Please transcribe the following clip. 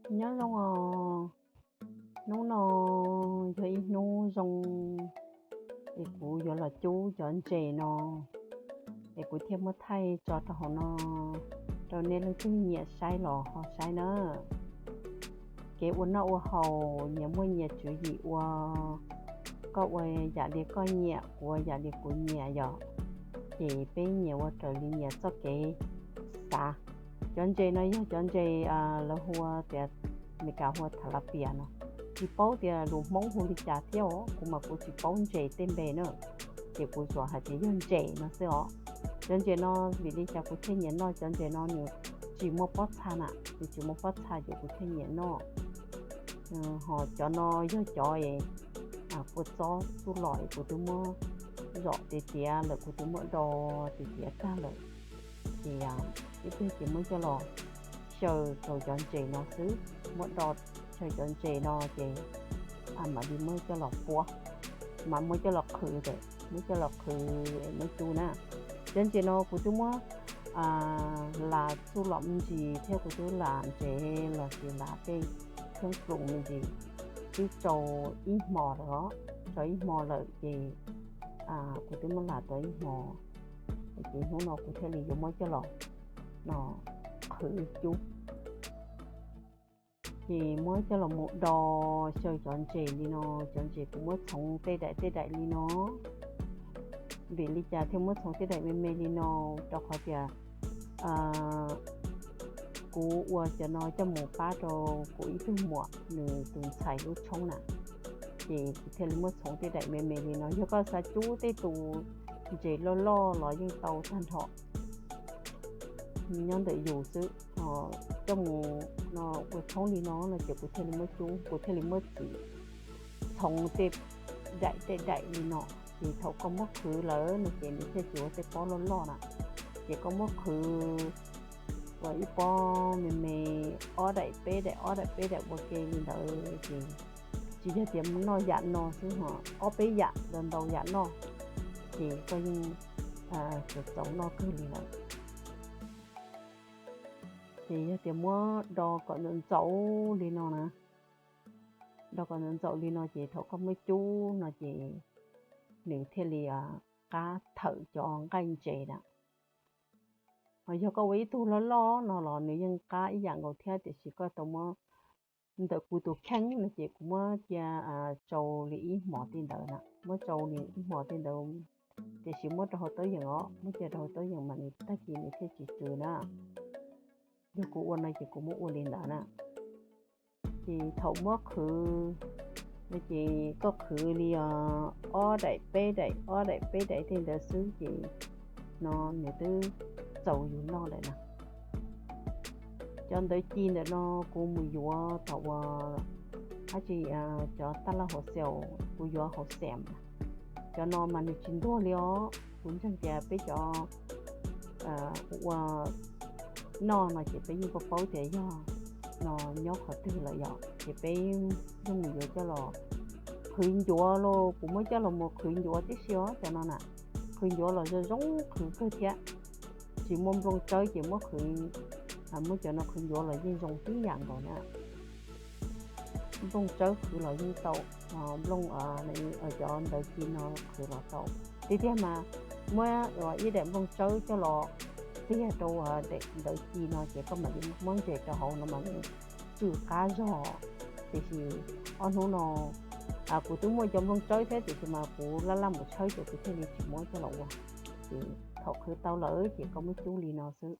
Nyob zoo os, hnub no yog ib hnub zoo es kuv yuav los cub cov ntses no, es kuv thiaj muab thaij tso rau hauv no rau nej leej twg nyiam saib los ho saib na. Kev ua noj ua haus nyias muaj nyias tswv yim ua, koj ua yam li koj nyiam, kuv ua yam li kuv nyiam yom, ces peb nyias ua raws li nyias txoj kev xav. Cov ntses no yog cov ntses lawv hu ua tias, Meskas hu ua tilapia no, tsis paub tias lus Hmoob hu li cas thiab os, kuv mas kuv tsis paub ntses tej npe na, ces kuv tsuas hais tias yog ntses no xwb os. Cov ntses no vim li cas kuv thiaj nyiam noj? Cov ntses no nws tsis muaj pob txha na, nws tsis muaj pob txha ces kuv thiaj nyiam noj. Ho cov no yog cov es kua txob txuj lom es kuv twb muab zom tiav tiav lawm, kuv twb muab do tiav tiav tag lawm, ces ib pliag ces muab coj los xyaw rau cov ntses no xwb. Muab do xyaw cov ntses no ces mam li muab coj los puab, mam muab coj los qhwv, muab coj los qhwv muab cub na. Cov ntses no kuv twb muab las txuj lom me ntsis thiab kuv twb las ntsev los sis las tej kheeb ploos me ntsis, twb tsau ib hmo lawm os, tsau ib hmo lawm ces kuv twb muab las tau ib hmo, ces hnub no kuv thiaj li yuav muab coj los no qhwv cub. Ces muab coj los mus do xyaw cov ntses li no, cov ntses kuv muab txhoov tej daim tej daim li no. Vim li cas thiaj muab txhoov tej daim me me li no? Rau qhov tias kuv ua cov no coj mus pab rau kuv ib tug muam nws tus ntxhais lub tshoob na, ces kuv thiaj li muab txhoov tej daim me me li no. Yog koj xav cub tej tus ntses loj loj los yeej tau tag nrho, nyob ntawm yus xwb. Coj mus no ua tshoob li no no ces kuv thiaj li muab cub, kuv thiaj li muab txhoov tej daim tej daim li no. Ces thaum koj muab qhwv lawm no ces nws thiaj tsis ua tej pob loj loj na. Ces koj muab qhwv ua ib pob me me, ob daim peb daim ob daim peb daim ua ke li ntawd ces tsis yog tias noj yam no xwb ho, ob peb yam ntau ntau yam noj, ces koj yeej txaus noj kawg li lawm. Ces yog tias muab do kom ntxaum ntxaum li no na, do kom ntxaum ntxaum li no ces thaum koj muab cub no ces nws thiaj li qab thawm cov nqaij ntses na. Ho yog koj ua ib tug loj loj no los nws yeej qab ib yam nkaus thiab, tiam sis koj tau muab, ntawm kuv tus kheej no ces kuv muab cia tsau li ib hmos tej ntawd na, muab tsau li ib hmos tej ntawd, tiam sis muab rau hauv taub yeem os, muab cia rau hauv taub yeem mas nws tag kis nws thiaj tsis tsw na. Yog kuv ua no ces kuv muab ua li ntawd na. Ces thaum muab qhwv no ces koj qhwv li ob daim peb daim ob daim peb daim tej ntawd xwb ces no nws twb txaus yus noj lawm na. Cov ntawv ci ntawm no kuv mus yuav thaum uas dab tsi, cov taj laj hauv xeem, kuv yuav hauv xeem. Cov no mas nws tsis ntuag li os, kuv ntseeg tias peb cov ua noj no ces peb yeej paub paub tias yog no nyob qhov twg lawm yom, ces peb yeej mus yuav coj los qhwv ncuav lauj, kuv muab coj los mus qhwv ncuav tib si os cov no na. Qhwv ncuav los zoo zoo qhwv kawg thiab, tsis muaj nplooj tsawb ces muab qhwv, muab cov no qhwv ncuav los yeej zoo tib yam nkaus na. Nplooj tsawb qhwv los yeej tau, nplooj, cov ntawv ci no qhwv los tau. Tiag tiag mas muab ib daim nplooj tsawb coj los tiag rau daim ntawv ci no ces koj mam li muab ntses rau hauv no mas nws tsw qab zog. Tiam sis ob hnub no kuv twb muaj cov nplooj tsawb thiab tiam sis mas kuv laj laj mus tshawb ces kuv thiaj li tsis muab coj los ua. Ces thaum qhwv tau lawm ces koj muab cub li no xwb.